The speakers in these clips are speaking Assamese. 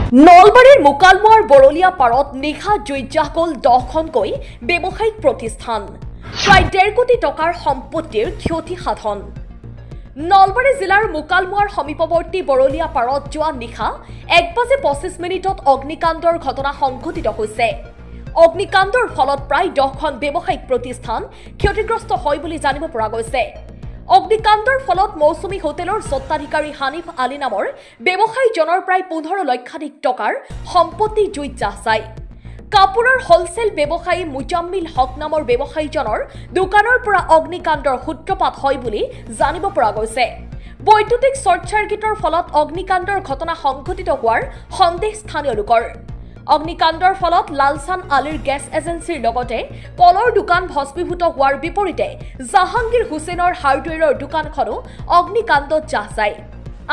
নলবাৰীৰ মুকালমুৱাৰ বৰলীয়া পাৰত নিশা জুইত জাহ গ'ল 10খনকৈ ব্যৱসায়িক প্ৰতিষ্ঠান। প্ৰায় 1.5 কোটি টকাৰ সম্পত্তিৰ ক্ষতি সাধন। নলবাৰী জিলাৰ মুকালমুৱাৰ সমীপৱৰ্তী বৰলীয়া পাৰত যোৱা নিশা 1:25 অগ্নিকাণ্ডৰ ঘটনা সংঘটিত হৈছে। অগ্নিকাণ্ডৰ ফলত প্ৰায় 10খন ব্যৱসায়িক প্ৰতিষ্ঠান ক্ষতিগ্ৰস্ত হয় বুলি জানিব পৰা গৈছে। অগ্নিকাণ্ডৰ ফলত মৌচুমী হোটেলৰ স্বত্বাধিকাৰী হানিফ আলী নামৰ ব্যৱসায়ীজনৰ প্ৰায় 15 লক্ষাধিক টকাৰ সম্পত্তি জুইত জাহ যায়। কাপোৰৰ হোলচেল ব্যৱসায়ী মুজাম্মিল হক নামৰ ব্যৱসায়ীজনৰ দোকানৰ পৰা অগ্নিকাণ্ডৰ সূত্ৰপাত হয় বুলি জানিব পৰা গৈছে। বৈদ্যুতিক শ্বৰ্ট চাৰ্কিটৰ ফলত অগ্নিকাণ্ডৰ ঘটনা সংঘটিত হোৱাৰ সন্দেহ স্থানীয় লোকৰ। অগ্নিকাণ্ডৰ ফলত লালচান আলীৰ গেছ এজেঞ্চিৰ লগতে কলৰ দোকান ভস্মীভূত হোৱাৰ বিপৰীতে জাহাংগীৰ হুছেইনৰ হাৰ্ডৱেৰৰ দোকানখনো অগ্নিকাণ্ডত জাহ যায়।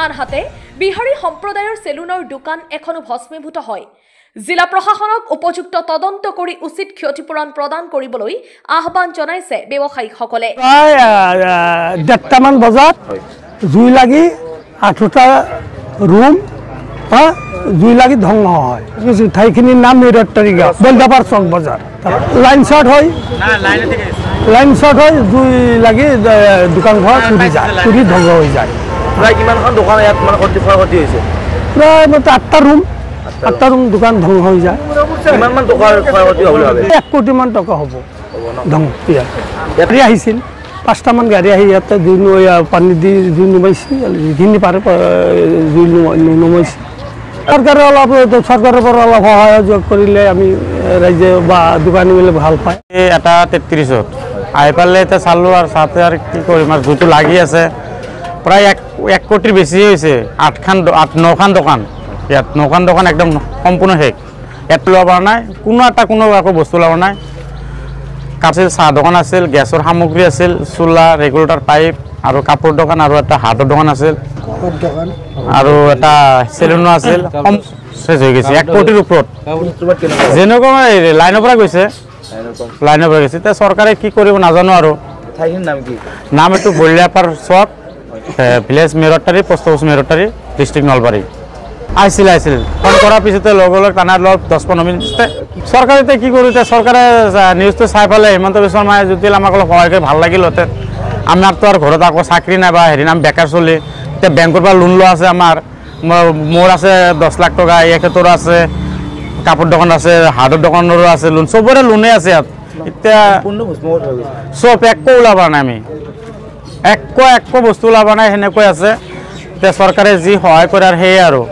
আনহাতে বিহাৰী সম্প্ৰদায়ৰ চেলুনৰ দোকান এখনো ভস্মীভূত হয়। জিলা প্ৰশাসনক উপযুক্ত তদন্ত কৰি উচিত ক্ষতিপূৰণ প্ৰদান কৰিবলৈ আহ্বান জনাইছে ব্যৱসায়ীসকলে। প্ৰায় 1:30মান বজাত জুই লাগি 8টা ৰুম জুই লাগি ধ্বংস হয়। ঠাইখিনিৰ নাম মিৰত্তৰী গাঁও, বলদাপাৰ চক বজাৰ। লাইন শ্বৰ্ট হয়, লাইন শ্বৰ্ট হৈ জুই লাগি দোকানঘৰ পুৰি যায়, পুৰি ধ্বংস হৈ যায়। প্ৰায় কিমানখন দোকান ইয়াত মানে ক্ষতি হৈছে? প্ৰায় 8টা ৰুম, 8টা ৰুম দোকান ধ্বংস হৈ যায়। কিমানমান টকাৰ ক্ষতি হ'ব বুলি ভাবে? 1 কোটিমান টকা হ'ব ধ্বংস। গাড়ী আহিছিল, 5টামান গাড়ী আহি ইয়াতে জুই পানী দি জুই নুমাইছে, যিখিনি পাৰে জুই নুমাইছে। চৰকাৰে অলপ, চৰকাৰৰ পৰা অলপ সহায় কৰিলে আমি ৰাইজে বা দোকানীবিলাক ভাল পায়। 1:33 আহি পেলাই এতিয়া চালোঁ আৰু চাওঁতে আৰু কি কৰিম আৰু জুইটো লাগি আছে। প্ৰায় 1 কোটিৰ বেছি হৈছে। 8-9খন দোকান ইয়াত, 9খন দোকান একদম সম্পূৰ্ণ শেষ। ইয়াত ওলাব পৰা নাই, কোনো এটা কোনো একো বস্তু ওলাব নাই। আছিল চাহ দোকান আছিল, গেছৰ সামগ্ৰী আছিল, চোলা, ৰেগুলেটৰ পাইপ আৰু কাপোৰ দোকান আৰু এটা হাৰ্ডৰ দোকান আছিল আৰু এটা চেলুনো আছিল। শেষ হৈ গৈছে 1 কোটিৰ ওপৰত। যেনেকুৱা লাইনৰ পৰা গৈছে, লাইনৰ পৰা গৈছে। এতিয়া চৰকাৰে কি কৰিব নাজানো আৰু। নাম এইটো বলিয়াপাৰ চক, village Merottari, post office Merottari, district Nalbari. আহিছিল, আহিছিল ফোন কৰাৰ পিছতে লগে লগ টানাৰ অলপ 10-15 মিনিট। চৰকাৰে এতিয়া কি কৰোঁ, এতিয়া চৰকাৰে নিউজটো চাই পেলাই হিমন্ত বিশ্ব শৰ্মাই যদি আমাক অলপ সহায় কৰি ভাল লাগিলহেঁতেন। আমাৰতো আৰু ঘৰত আকৌ চাকৰি নাই বা হেৰি নাম বেকাৰ চলি। এতিয়া বেংকৰ পৰা লোন লোৱা আছে আমাৰ, মোৰ আছে 10 লাখ টকা, এখেতৰো আছে, কাপোৰ দোকান আছে, হাৰ্ডৰ দোকানৰো আছে লোন, চবৰে লোনেই আছে ইয়াত। এতিয়া চব একো ওলাব নাই, আমি একো একো বস্তু ওলাব নাই, সেনেকৈ আছে। এতিয়া চৰকাৰে যি সহায় কৰে আৰু সেয়ে আৰু।